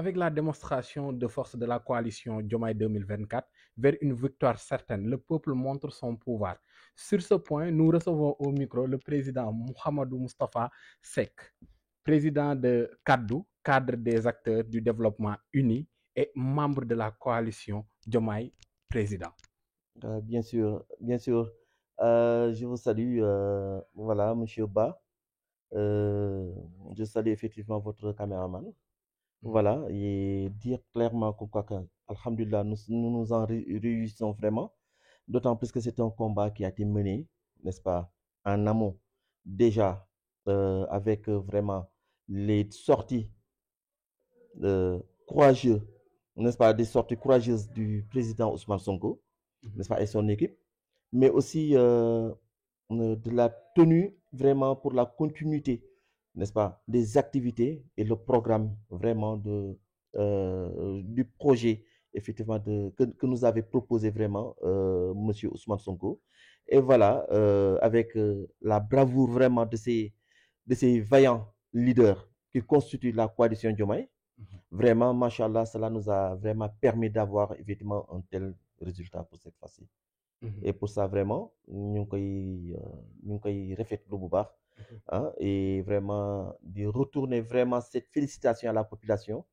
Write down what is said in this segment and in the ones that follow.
avec la démonstration de force de la coalition Diomaye 2024 vers une victoire certaine, le peuple montre son pouvoir. Sur ce point, nous recevons au micro le président Mouhamadou Moustapha Seck, président de CADDU, cadre des acteurs du développement unis et membre de la coalition Diomaye Président. Bien sûr, bien sûr. Je vous salue, voilà, Monsieur Ba. Je salue effectivement votre caméraman. Voilà, et dire clairement que, alhamdulillah, nous en réjouissons vraiment. D'autant plus que c'est un combat qui a été mené, n'est-ce pas, en amont, déjà, avec vraiment les sorties courageuses, n'est-ce pas, des sorties courageuses du président Ousmane Sonko, n'est-ce pas, et son équipe, mais aussi de la tenue vraiment pour la continuité, n'est-ce pas, des activités et le programme vraiment du projet effectivement que nous avait proposé vraiment Monsieur Ousmane Sonko. Et voilà, avec la bravoure vraiment de ces vaillants leaders qui constituent la coalition Diomaye, vraiment, machallah, cela nous a vraiment permis d'avoir effectivement un tel résultat pour cette fois-ci. Et pour ça, vraiment, ñu ngi koy rafetlu bu baax, hein, et vraiment de retourner vraiment cette félicitation à la population,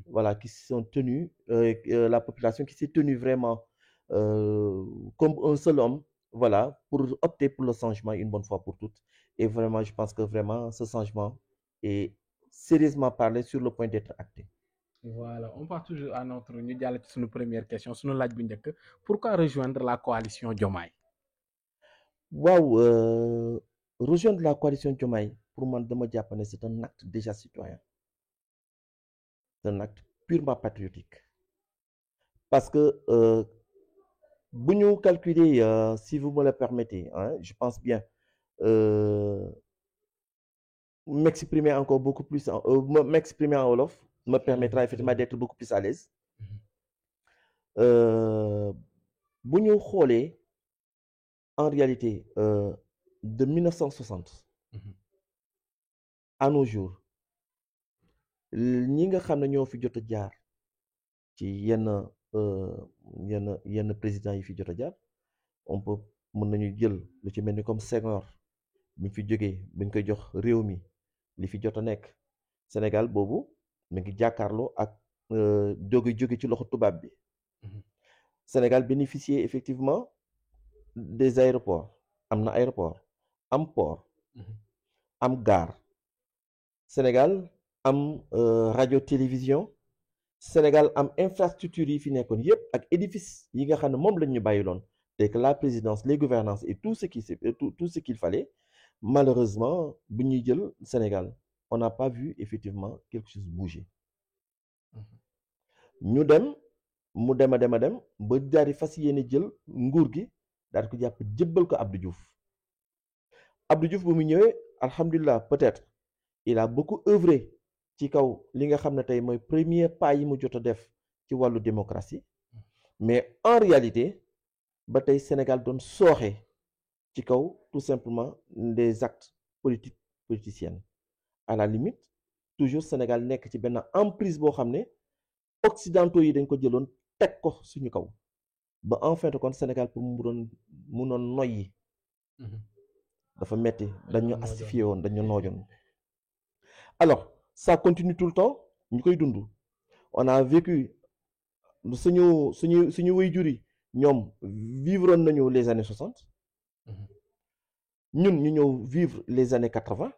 voilà, qui sont tenus, la population qui s'est tenue vraiment comme un seul homme, voilà, pour opter pour le changement une bonne fois pour toutes. Et vraiment, je pense que vraiment ce changement est sérieusement parlé sur le point d'être acté. Voilà, on part toujours à notre première question, sur laaj bu njëkk. Pourquoi rejoindre la coalition Diomaye? Waouh, rejoindre la coalition Diomaye, pour moi, de me dire, c'est un acte déjà citoyen. C'est un acte purement patriotique. Parce que, nous calculer, si vous me le permettez, hein, je pense bien, m'exprimer encore beaucoup plus, m'exprimer en Wolof me permettra effectivement d'être beaucoup plus à l'aise. Nous xolé en réalité de 1960 à nos jours, ñi nga xam ne ñoo fi jot a jaar ci yenn président yi fi jot a jaar, on peut mën nañu jël lu ci mel ni comme Senghor bi fi jógee buñ koy jox réew mi li fi jot a nekk Sénégal boobu mi ngi jàkkaarloo ak jóge ci loxo tubaab bi. Sénégal bénéficiait effectivement des aéroports, am na aéroport, am port, am gare. Sénégal am radio télévision. Sénégal am infrastructure yi fi nekkoon yépp ak édifice yi nga xam ne moom lañ ñu bàyyiloon, et que la présidence, les gouvernances et tout ce qu'il fallait, malheureusement bu ñuy jël Sénégal, on n'a pas vu effectivement quelque chose bouger. ñu dem mu dem a dem ba daal di fas yéene jël nguur gi daal di ko jàpp jëbbal ko Abdou Diouf. Abdou Diouf bu mu ñëwee, alhamdulilah, peut-être il a beaucoup œuvré ci kaw li nga xam ne tey mooy premier pas yi mu jot a def ci wàllu démocratie, mais en réalité ba tey Sénégal doon sooxe ci kaw tout simplement des actes politiciens. À la limite toujours Sénégal nekk ci benn emprise boo xam ne occidentaux yi dañ ko jëloon teg ko suñu kaw ba en fin de compte Sénégal pour mu doon noyyi dafa metti, dañu asphyxié woon, dañu noojoon. Alors ça continue tout le temps, ñu koy dund. On a vécu suñu waajur yi ñoom vivre nañu les années 60, ñun ñu ñëw vivre les années 80.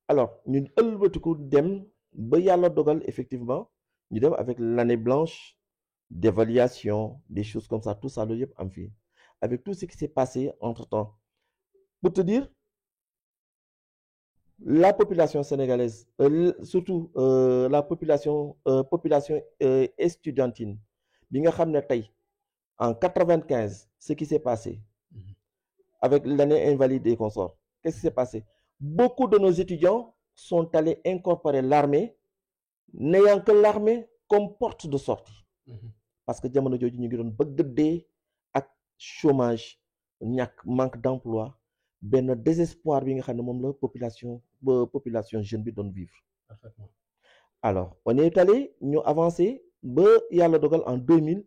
Alors ñun ëlbatiku dem ba yàlla dogal effectivement ñu dem avec l'année blanche d'évaluation, des choses comme ça, tout ça loolu yëpp am fii, avec tout ce qui s'est passé entre-temps. Pour te dire, la population sénégalaise, surtout la population estudiantine, bi nga xam ne tey en 95, ce qui s'est passé avec l'année invalide et consorts, qu'est-ce qui s'est passé? Beaucoup de nos étudiants sont allés incorporer l'armée, n'ayant que l'armée comme porte de sortie. Parce que jamono jooju ñu ngi doon bëgg dee ak chômage, manque d'emploi, benn désespoir bi nga xam ne moom la population jeune bi doon vivre. Alors on est allé ñu avancer ba yàlla dogal en 2000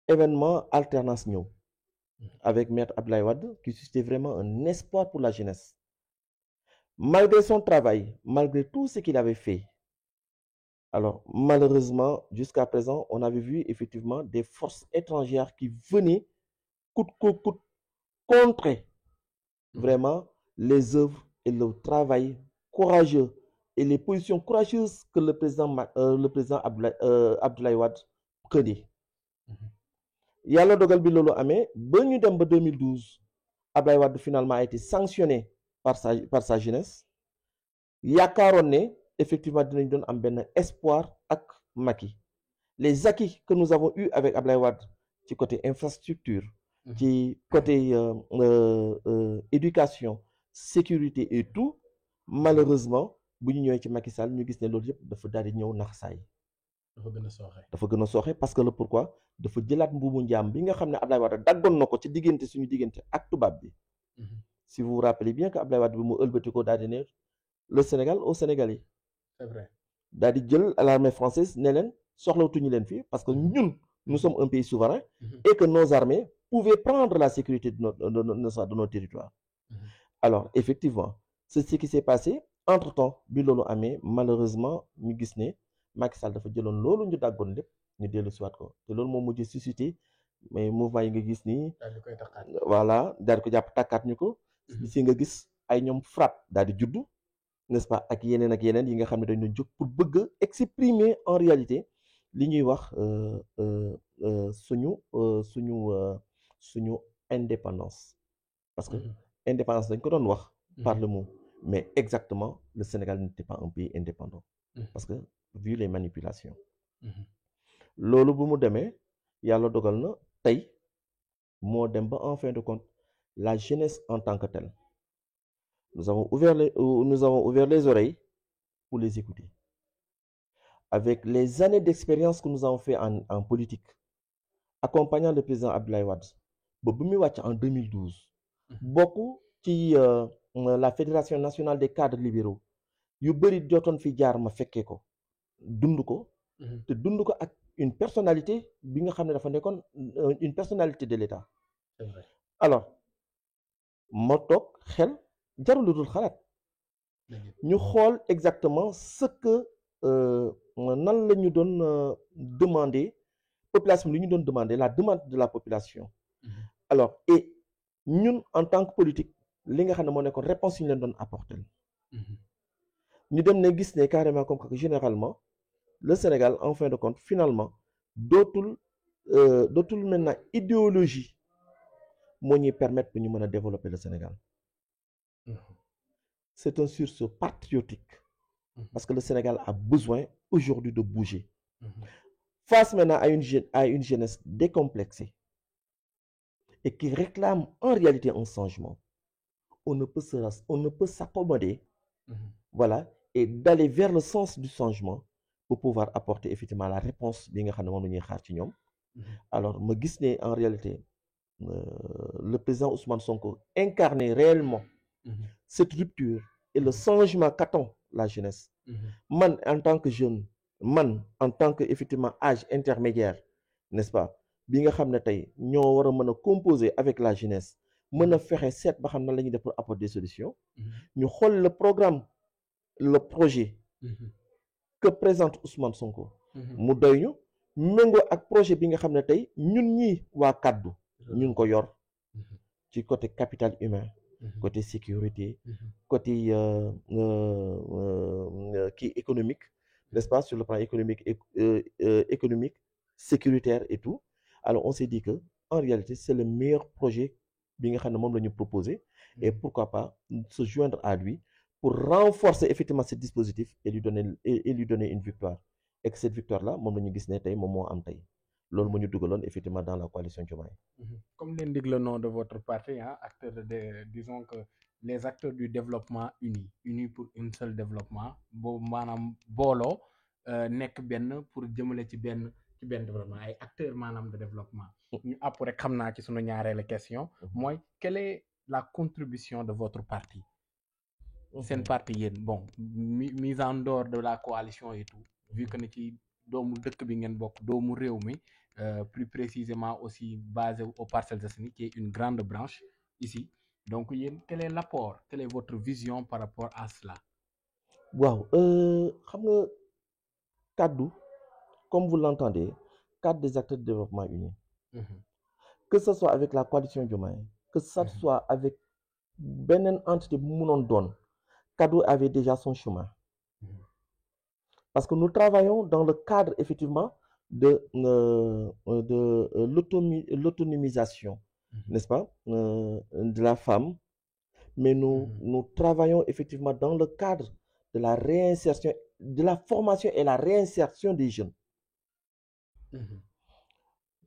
événement alternance ñëw avec Maître Abdoulaye Wade qui suscitait vraiment un espoir pour la jeunesse. Malgré son travail, malgré tout ce qu'il avait fait, alors malheureusement, jusqu'à présent, on avait vu effectivement des forces étrangères qui venaient coûte que coûte contrer vraiment les œuvres et le travail courageux et les positions courageuses que le président Abdoulaye Wade prenait. Yàlla dogal bi loolu amee ba ñu dem ba 2012 Abdoulaye Wade finalement a été sanctionné par sa jeunesse yaakaaroon ne effectivement dinañ doon am benn espoir ak Macky. Les acquis que nous avons eu avec Abdoulaye Wade ci côté infrastructure ci côté éducation sécurité et tout malheureusement bu ñu ñëwee ci Macky Sall ñu gis ne loolu yëpp dafa daal di ñëw nax saay dafa gën a sooxe parce que le pourquoi dafa jëlaat mbuumu njaam bi nga xam ne Abdoulaye Wade daggoon na ko ci diggante suñu diggante ak tubaab bi. Si vous vous rappelez bien que Abdoulaye Wade bi mu ëlbati ko daal di ne le Sénégal aux Sénégalais. C'est vrai. daal di jël à l'armée française ne leen soxlawtuñu leen fii parce que ñun nous sommes un pays souverain et que nos armées pouvaient prendre la sécurité de nos territoires. Alors effectivement c'est ce qui s'est passé entre-temps bi loolu amee malheureusement ñu gis ne Macky Sall dafa jëloon loolu ñu dàggoon lépp ñu dellu siwaat ko te loolu moo mujj suscité mais mouvement yi nga gis nii voilà daal di ko jàpp tàkkaat ñu ko si nga gis ay ñoom frappe daal di juddu n'est-ce pas ak yeneen yi nga xam ne dañu jóg pour bëgg exprimer en réalité li ñuy wax suñu indépendance parce que indépendance dañ ko doon wax par le mot mais exactement le Sénégal n'était pas un pays indépendant parce que vu les manipulations loolu bu mu demee yàlla dogal na tey moo dem ba en fin de compte la jeunesse en tant que telle nous avons ouvert les oreilles pour les écouter avec les années d'expérience que nous avons fait en politique accompagnant le président Abdoulaye Wade ba bu muy wàcc en 2012 bokk ci la fédération nationale des cadres libéraux yu bëri jotoon fi jaar ma fekkee ko dund ko te dund ko ak une personnalité bi nga xam ne dafa nekkoon une personnalité de l'État. C'est vrai. Alors ma toog xel jarul lu dul xalaat ñu xool exactement ce que nan la ñu doon demander population li ñu doon demander la demande de la population. Alors et ñun en tant que politique li nga xam ne moo nekkoon réponse yi ñu leen doon apporter ñu dem ne gis ne carrément comme que généralement le Sénégal en fin de compte finalement dootul maintenant idéologie moo ñuy permettre ñu mën a développer le Sénégal. C'est un sursaut patriotique parce que le Sénégal a besoin aujourd'hui de bouger face maintenant à une jeunesse décomplexée et qui réclame en réalité un changement. On ne peut s'accommoder voilà et d'aller vers le sens du changement pour pouvoir apporter effectivement la réponse bi nga xam ne moom la ñuy xaar ci ñoom. Alors ma gis ne en réalité le président Ousmane Sonko incarnait réellement cette rupture et le changement qu'attend la jeunesse. Man en tant que jeune man en tant que effectivement âge intermédiaire n'est-ce pas bi nga xam ne tey ñoo war a mën a composer avec la jeunesse mën a fexe seet ba xam na la ñuy def pour apporter des solutions ñu xool le programme le projet que présente Ousmane Sonko mu doy ñu méngoo ak projet bi nga xam ne tey ñun ñi waa kaddu ñu ngi ko yor ci côté capital humain côté sécurité côté kii économique n'est-ce pas sur le plan économique économique sécuritaire et tout alors on s'est dit que en réalité c'est le meilleur projet bi nga xam ne moom la ñu proposé et pourquoi pas se joindre à lui pour renforcer effectivement ce dispositif et lui donner une victoire et que cette victoire là moom la ñu gis ne tey moom moo am tey loolu moo ñu dugaloon effectivement dans la coalition Diomaye. Comme l'indique le nom de votre parti disons que les acteurs du développement unis pour un seul développement boobu maanaam booloo nekk benn pour jëmale ci benn développement ay acteurs maanaam de développement. ñu àpp rek xam naa ci sunu ñaareelu question mooy quelle est la contribution de votre parti seen parti yéen bon mise en dehors de la coalition et tout vu que ne ci doomu dëkk bi ngeen bokk doomu réew mi plus précisément aussi basé aux Parcelles Assainies qui est une grande branche ici donc yéen quel est l'apport quelle est votre vision par rapport à cela. waaw xam nga kaddu comme vous l'entendez cadre des acteurs de développement unis que ce soit avec la coalition Diomaye que ce soit avec beneen entité bu mu mënoon doon kaddu avait déjà son chemin parce que nous travaillons dans le cadre effectivement de l'autonomisation n'est-ce pas de la femme mais nous travaillons effectivement dans le cadre de la réinsertion de la formation et la réinsertion des jeunes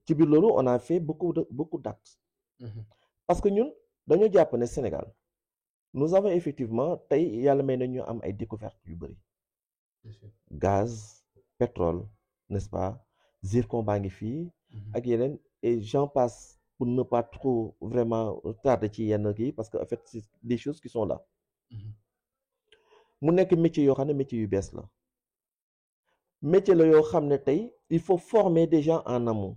ci biir loolu on a fait beaucoup d'actes parce que ñun dañoo jàpp ne Sénégal nous avons effectivement tey yàlla may na ñu am ay découvertes yu bëri gaz pétrole n'est-ce pas zircon baa ngi fii ak yeneen et j'en passe pour ne pas trop vraiment tarder ci yenn kii parce que en fait c'est des choses qui sont là mu nekk métier yoo xam ne métier yu bees la métier la yoo xam ne tey il faut former des gens en amont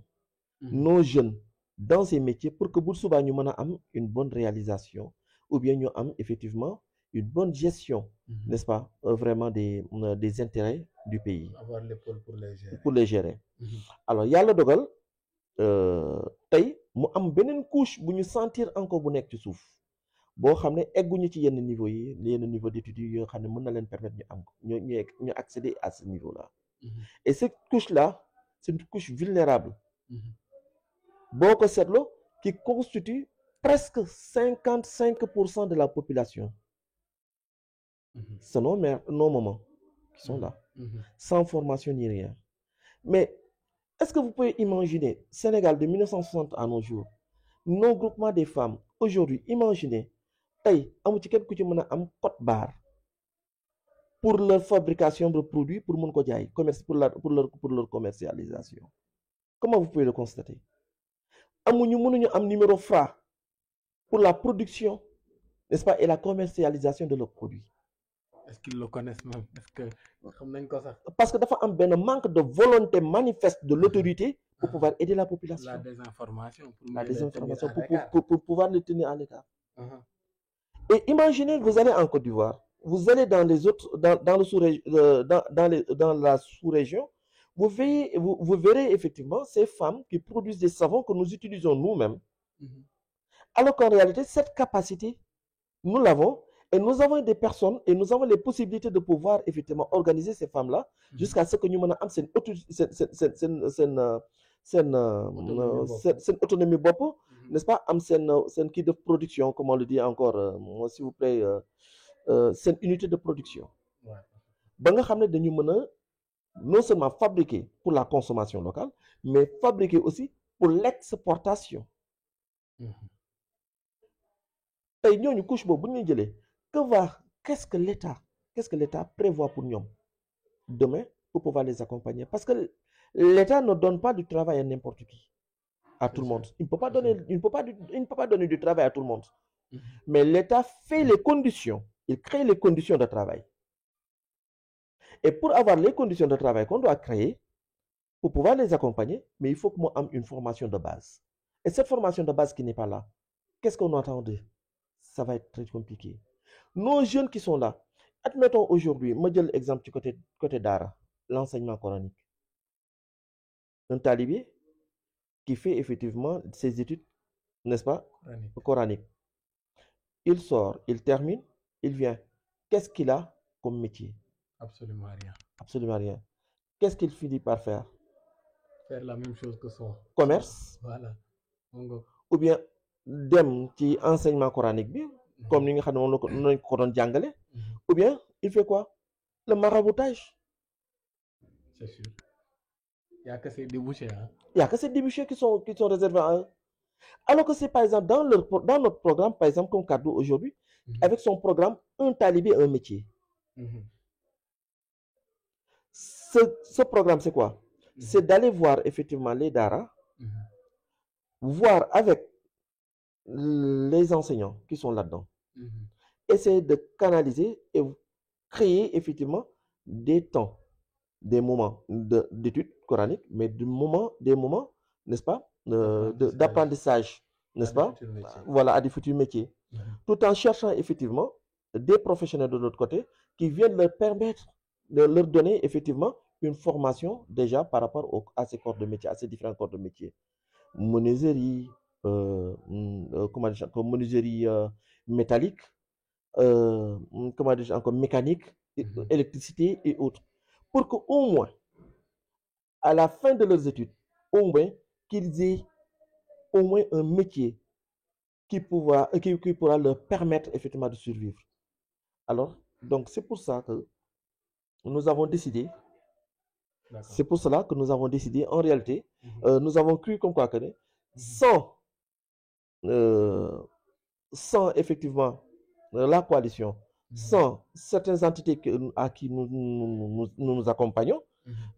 nos jeunes dans ces métiers pour que bu subaa ñu mën a am une bonne réalisation ou bien ñu am effectivement une bonne gestion n'est-ce pas vraiment des intérêts du pays avoir l'épaule pour les gérer alors yàlla dogal tey mu am beneen couche bu ñu sentir encore bu nekk ci suuf boo xam ne egguñu ci yenn niveau yi yenn niveau d'études yi yoo xam ne mën na leen permettre ñu am ko ñu accéder à ce niveau là et cette couche là c'est une couche vulnérable boo ko seetloo qui constitue presque 55% de la population c'est nos mamans qui sont là sans formation ni rien mais est-ce que vous pouvez imaginer Sénégal de 1960 à nos jours nos groupements des femmes aujourd'hui imaginez tey amu ci képp ku ci mën a am code barre pour leur fabrication de produits pour mën ko jaay commerce pour leur commercialisation comment vous pouvez le constater mënuñu am numéro Fra pour la production n'est-ce pas et la commercialisation de leurs produits. Est-ce qu'ils le connaissent même? Est-ce que xam nañ ko sax? Parce que dafa am benn manque de volonté manifeste de l'autorité pour pouvoir aider la population. La désinformation pour pouvoir les tenir à l'écart. Et imaginez, vous allez en Côte d'Ivoire, vous allez dans les autres dans la sous-région, vous verrez effectivement ces femmes qui produisent des savons que nous utilisons nous-mêmes. Alors qu'en réalité, cette capacité, nous l'avons, et nous avons des personnes, et nous avons les possibilités de pouvoir effectivement organiser ces femmes-là jusqu'à ce que nous ayons cette autonomie bopp, n'est-ce pas, am sen kii de production, comme on le dit encore, s'il vous plaît, cette unité de production. Ba nga xam ne dañu mën a non seulement fabriquer pour la consommation locale, mais fabriquer aussi pour l'exportation. Tey ñooñu couche boobu bu ñu jëlee qu'est-ce que l'État prévoit pour ñoom demain pour pouvoir les accompagner, parce que l'État ne donne pas du travail à n'importe qui, à tout le monde. Il ne peut pas donner du travail à tout le monde. Mais l'État fait les conditions, il crée les conditions de travail. Et pour avoir les conditions de travail qu'on doit créer, pour pouvoir les accompagner, mais il faut que moi ait une formation de base. Et cette formation de base qui n'est pas là, qu'est-ce qu'on attend d'eux? Ça va être très compliqué. Nos jeunes qui sont là, admettons aujourd'hui, moi je l'exemple du côté d'Ara, l'enseignement coranique. Un talibé qui fait effectivement ses études, n'est-ce pas, coraniques. Il sort, il termine, il vient. Qu'est-ce qu'il a comme métier? Absolument rien. Absolument rien. Qu'est-ce qu'il finit par faire? Faire la même chose que son commerce. Voilà. Ou bien dem ci enseignement coranique bi, comme ni nga xam ne moom la ko doon jàngale. Ou bien il fait quoi? Le maraboutage. C'est sûr. Il n'y a que ces débouchés. Il n'y a que ces débouchés qui sont réservés à eux. Alors que c'est par exemple dans notre programme, par exemple comme Kaddu aujourd'hui, avec son programme Un talibé, un métier. Ce programme, c'est quoi? C'est d'aller voir effectivement les daara, voir avec les enseignants qui sont là-dedans, essayer de canaliser et créer effectivement des temps, des moments d'études coraniques, mais des moments, n'est-ce pas, d'apprentissage, n'est-ce pas, voilà, à des futurs métiers, tout en cherchant effectivement des professionnels de l'autre côté qui viennent leur permettre de leur donner effectivement une formation déjà par rapport à ces corps de métier, à ces différents corps de métier. Menuiserie, comment dire, encore menuiserie métallique, comment dire, encore mécanique, électricité et autres. Pour qu'au moins, à la fin de leurs études, au moins qu'ils aient au moins un métier qui pourra leur permettre effectivement de survivre. Alors, donc c'est pour ça que nous avons décidé, c'est pour cela que nous avons décidé, en réalité, nous avons cru comme quoi que sans effectivement la coalition, sans certaines entités à qui nous accompagnons,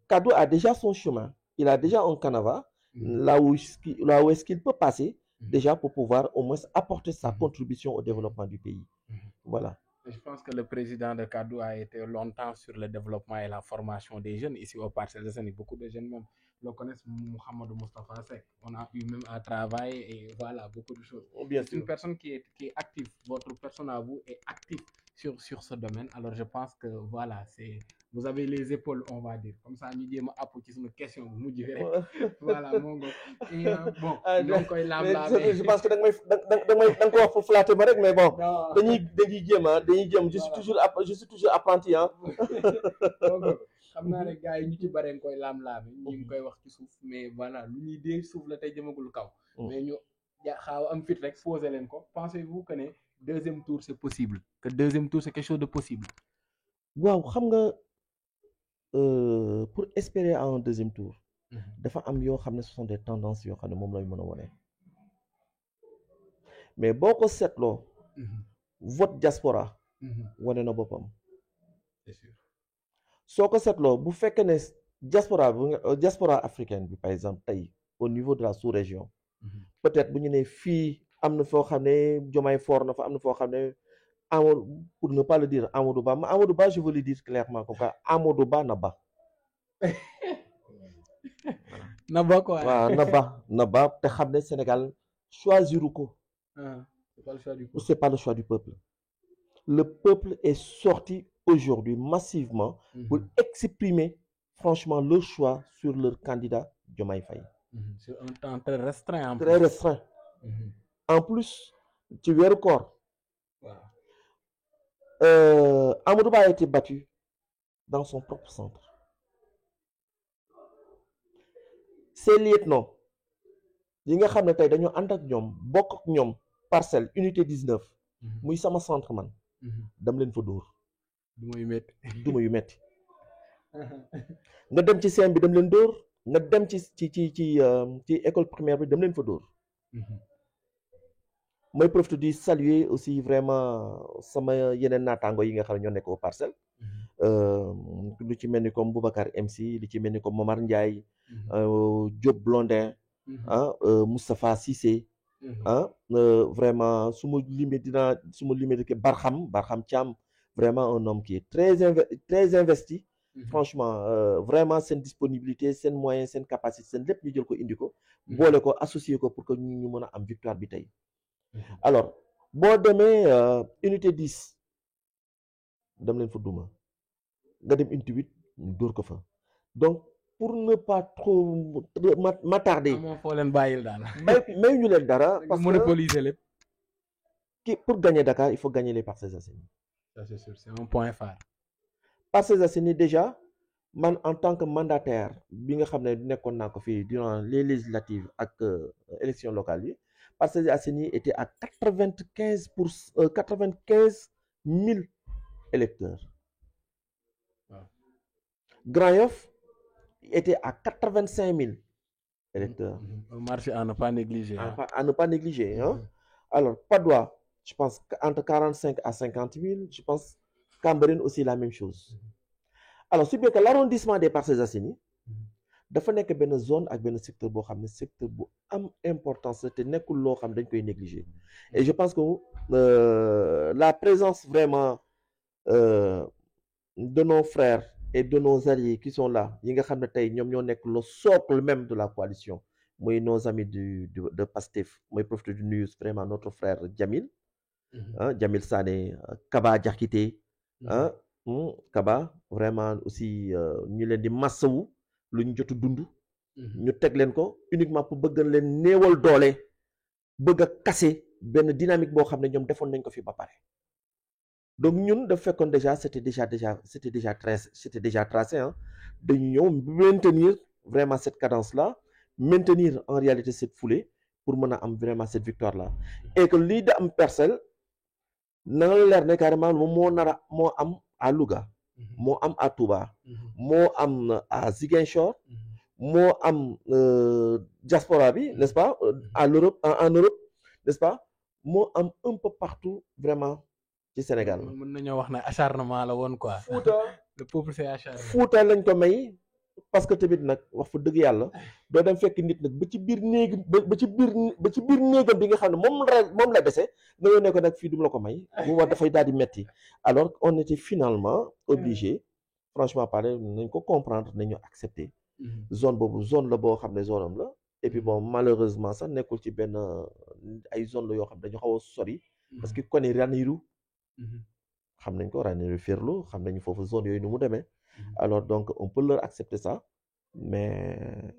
Kado a déjà son chemin, il a déjà un canevas, là où est-ce qu'il peut passer, déjà pour pouvoir au moins apporter sa contribution au développement du pays. Voilà. Je pense que le président de Kado a été longtemps sur le développement et la formation des jeunes ici au Parcelles Assainies. Beaucoup de jeunes même le connaissent, Mouhamadou Moustapha Seck. On a eu même à travailler et voilà, beaucoup de choses. C'est une personne qui est active. Votre personne à vous est active sur ce domaine. Alors je pense que voilà, vous avez les épaules, on va dire. Comme ça, nous disons une question. Vous direz, voilà, mon gars. Et bon, donc, je pense que je vais vous flatter, mais bon, je suis toujours apprenti. xam naa ne gars yi ñu ci bare nga koy laam-laame ñu ngi koy wax ci suuf mais voilà lu ñuy dee suuf la tey jëmagul kaw mais ñu xaaw am fit rek posé leen ko pensez-vous que ne deuxième tour c'est possible que deuxième tour c'est quelque chose de possible waaw xam nga pour espérer à un deuxième tour dafa am yoo xam ne ce sont des tendances yoo xam ne moom lay mën a wone mais boo ko seetloo vote diaspora wane na boppam c'est sûr soo ko seetloo bu fekkee ne diaspora africaine bi par exemple tey au niveau de la sous-région peut-être bu ñu ne fii am na foo xam ne Diomaye fort na fa am na foo xam ne Amadou, pour ne pas le dire Amadou Ba, mais Amadou Ba je veux le dire clairement comme ça Amadou Ba na ba na ba quoi waaw na ba te xam ne Sénégal choisiru ko c'est pas le choix du peuple le peuple est sorti aujourd'hui massivement pour exprimer franchement leur choix sur leur candidat Diomaye Faye. Sur un temps très restreint. Très restreint. En plus, tu verras le corps. Amadou Ba a été battu dans son propre centre. Ces lieutenants, yi nga xam ne tey dañoo ànd ak ñoom bokk ak ñoom parcelle unité 19 muy sama centre man dam leen fa dóor duma yu metti nga dem ci CM bi dem leen dóor nga dem ci école primaire bi dem leen fa dóor may profité di saluer aussi vraiment sama yeneen naataango yi nga xam ne ñoo nekk au parcelle lu ci mel ni comme Boubacar MC li ci mel ni comme Momar Ndiaye Diop Blondin Moustapha Cissé vraiment su ma limee que Barham Thiam vraiment un homme qui est très investi franchement vraiment seen disponibilité seen moyen seen capacité seen lépp ñu jël ko indi ko boole ko associé ko pour que ñu mën a am victoire bi tey alors boo demee unité 10 dem leen fa duma nga dem unité 8 ñu dóor ko fa donc pour ne pas trop m'attarder foo leen bàyyil daal may ñu leen dara parce monopoliser lépp pour gagner Dakar il faut gagner les Parcelles Assainies. Ça c'est sûr, c'est un point phare. Parcelles Assainies déjà man en tant que mandataire bi nga xam ne nekkoon naa ko fii durant les législatives ak élections locales yi Parcelles Assainies était à 95 000 électeurs. Wow. Grand Yoff était à 85 000 électeurs. Un marché à ne pas négliger. À ne pas négliger. Alors, Patte d'Oie, je pense entre 45 à 50 000. Je pense Cambérène aussi la même chose. Alors, c'est bien que l'arrondissement des Parcelles Assainies, dafa nekk benn zone ak benn secteur boo xam ne secteur bu am importance la te nekkul loo xam dañ koy négliger et je pense que la présence vraiment de nos frères et de nos alliés qui sont là yi nga xam ne tey ñoom ñoo nekk le socle même de la coalition mooy nos amis de Pastef mooy profiter du nuyu vraiment notre frère Jamil Jamil Sané Kaba Diakité Kaba vraiment aussi ñu leen di massawu lu ñu jot a dund ñu teg leen ko uniquement pour bëgg leen néewal doole bëgg a casser benn dynamique boo xam ne ñoom defoon nañ ko fi ba pare donc ñun dafa fekkoon déjà c'était déjà tracé dañu ñëw maintenir vraiment cette cadence là maintenir en réalité cette foulée pour mën a am vraiment cette victoire là et que lii da am Parcelles na nga leer ne carrément moom moo am à Louga moo am à Touba moo am à Ziguinchor moo am diaspora bi n'est-ce pas en Europe n'est-ce pas moo am un peu partout vraiment ci Sénégal. mën nañoo wax ne acharnement la woon quoi. Fouta le peuple c'est acharné. Fouta lañ ko may parce que tamit nag wax fa dëgg yàlla doo dem fekk nit nag ba ci biir néegam bi nga xam ne moom la dese nga yow ne ko nag fii du la ko may bu war dafay daal di metti alors on était finalement obligé franchement parler nañ ko comprendre nañu accepter zone boobu zone la boo xam ne zone am la et puis bon malheureusement sax nekkul ci benn ay zone la yoo xam ne dañu xaw a sori parce que kon Ranérou xam nañ ko Ranérou Ferlo xam nañu foofu zone yooyu nu mu demee alors donc on peut leur accepter ça mais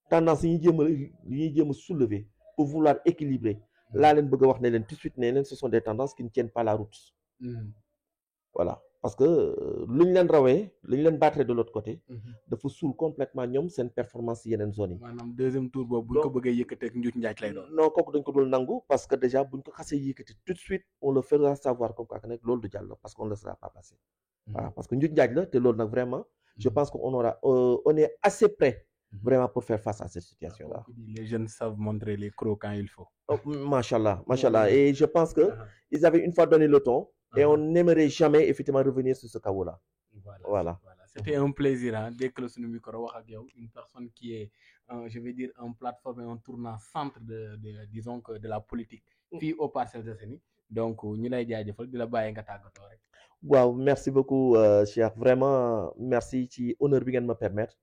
tendance yi ñuy jéem a soulever pour vouloir équilibrer laa leen bëgg a wax ne leen tout de suite ne leen ce sont des tendances qui ne tiennent pas la route voilà parce que lu ñu leen rawee lu ñu leen battre de l'autre côté dafa suul complètement ñoom seen performance yeneen zones yi maanaam deuxième tour boobu buñ ko bëggee yëkkatee ak njuuj njaaj lay doon non kooku dañ ko dul nangu parce que déjà buñ ko xasee yëkkati tout de suite on le fera savoir comme quoi que nag loolu du jàll parce qu'on ne laissera pas passer voilà parce que njuuj njaaj la te loolu nag vraiment je pense qu'on aura on est assez prêt vraiment pour faire face à cette situation là les jeunes savent montrer les crocs quand il faut machallah et je pense que ils avaient une fois donné le ton et on n'aimerait jamais effectivement revenir sur ce chaos là voilà. C'était un plaisir dès que suñu micro wax ak yow une personne qui est je vais dire un plateforme et un tournant centre de disons que de la politique fii aux Parcelles Assainies donc ñu lay jaajëfal di la bàyyi nga tàggatoo rek waaw merci beaucoup Cheikh vraiment merci ci honneur bi ngeen ma permettre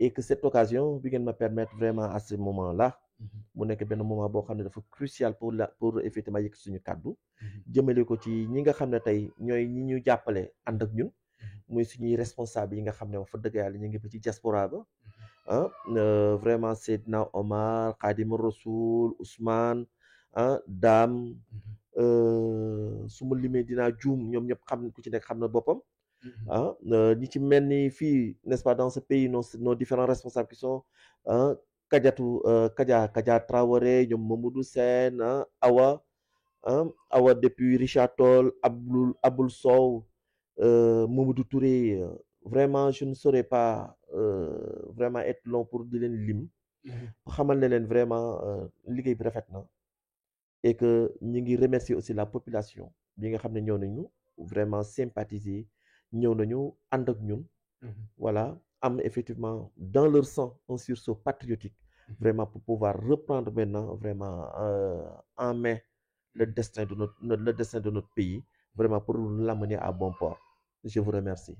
et que cette occasion bi ngeen ma permettre vraiment à ce moment là mu nekk benn moment boo xam ne dafa crucial pour effectivement yëkk suñu kàddu jëmale ko ci ñi nga xam ne tey ñooy ñi ñu jàppale ànd ak ñun muy suñuy responsable yi nga xam ne wax fa dëgg yàlla ñu ngi ba ci diaspora ba vraiment Seydina Omar Khadim Rasoul Ousmane Dame su ma limee dinaa juum ñoom ñëpp xam ku ci nekk xam na boppam ñi ci mel ni fii n'est-ce pas dans ce pays nos différents responsables qui sont Kadia Traoré ñoom Mamadou Sène Awa depuis Richard Toll Aboul Sow Mamadou Touré vraiment je ne saurais pas vraiment être long pour di leen lim xamal ne leen vraiment liggéey bi rafet na et que ñu ngi remercier aussi la population bi nga xam ne ñëw nañu vraiment sympathiser ñëw nañu ànd ak ñun voilà am effectivement dans leur sang un sursaut patriotique vraiment pour pouvoir reprendre maintenant vraiment en main le destin de notre pays vraiment pour l'amener à bon port. Je vous remercie.